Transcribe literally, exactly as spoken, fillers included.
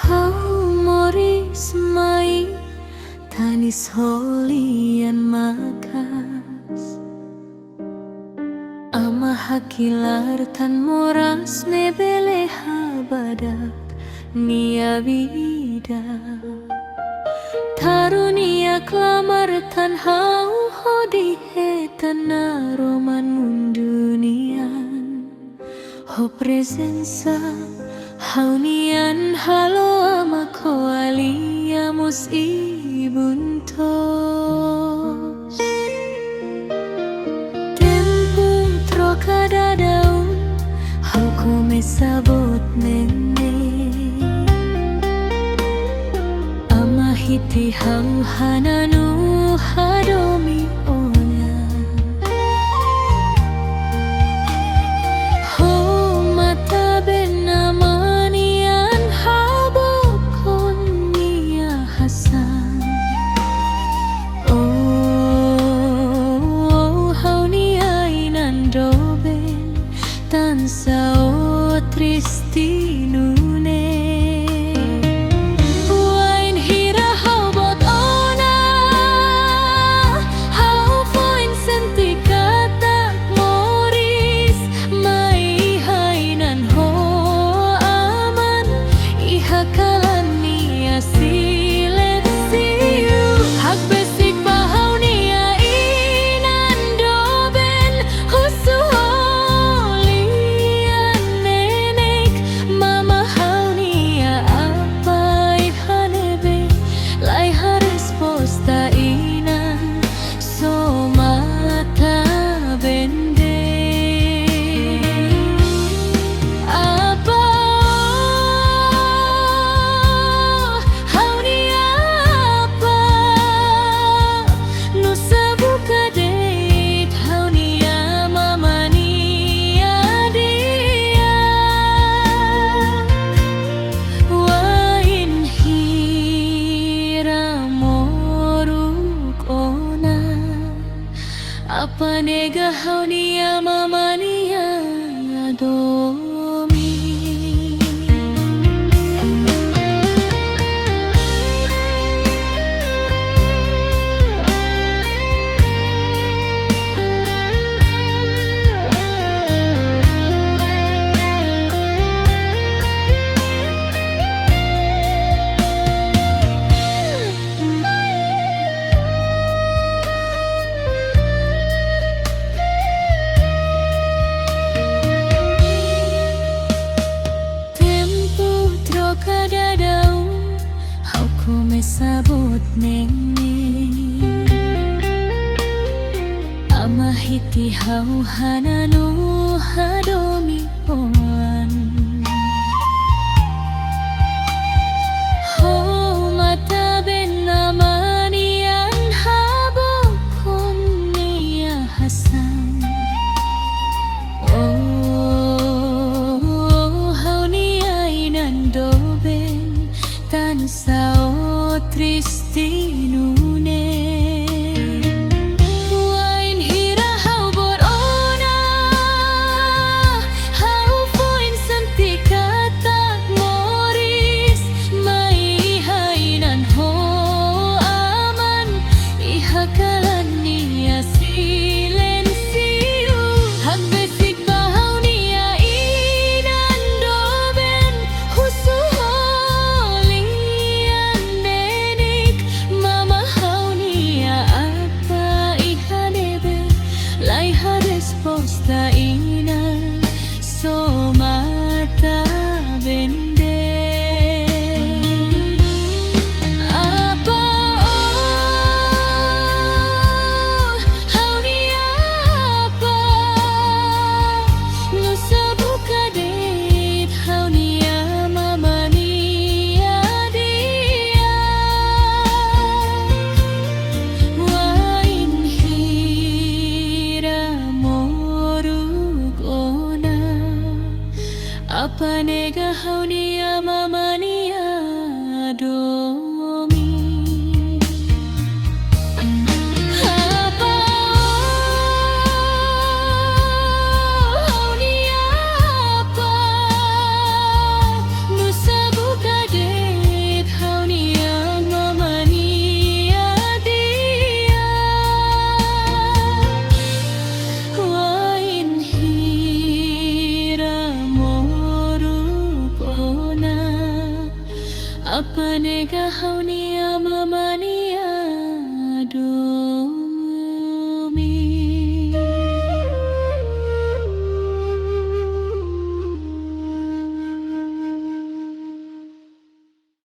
Ha'u moris mai, tanis ho lian maka'as. Ama hakilar tan moras ne'e bele habadak nia vida. Taru nia klamar tan ha'u hodi hetan naroman mundu nian. Ho prezensa ha'u-nian halo ama ko'alia mós ibun toos. Tempu troka daudaun, ha'u komesa boot neineik. Ama hiti ha'u hananu hadomi ona. Ho matan-been ama nian habokon nia hasan. Oh, oh, ha'u-nia inan doben, tansá ó triste nune'e. Wainhira ha'u boot ona, ha'u foin sente katak moris mai iha inan ho aman, iha kalan nia silensiu. Hakbesik ba ha'u-nia inan doben, husu ho lian neineik, mama ha'u-nia apá iha ne'ebé, laiha resposta inan, só matan-been de'it. Apá, ha'u-nia apá, nusá buka de'it ha'u-nia mama nia di'ak. Wainhira moruk ona, apá nega ha'u-nia mama nia domin. Tempu troka daudaun, ha'u komesa boot neineik. Ama hiti ha'u hananu hadomi oan. Ho matan-been ama nian habokon nia hasan. Oh, ha'u-nia inan doben, tansá ó triste nune'e. Wainhira ha'u boot ona, ha'u foin sente katak moris mai iha inan ho aman, iha kalan nia silensiu. Hakbesik ba ha'u-nia inan doben, husu ho lian neineik, mama ha'u-nia apá iha ne'ebé, laiha resposta inan, só matan-been de'it. Apá, oh, ha'u-nia apá, Apa nega ha'u-nia mama nia domin. Apa ha'u-nia apa, nusa buka de'it ha'u-nia mama nia di'ak. Wainhira moruk ona, apa nega ha'u-nia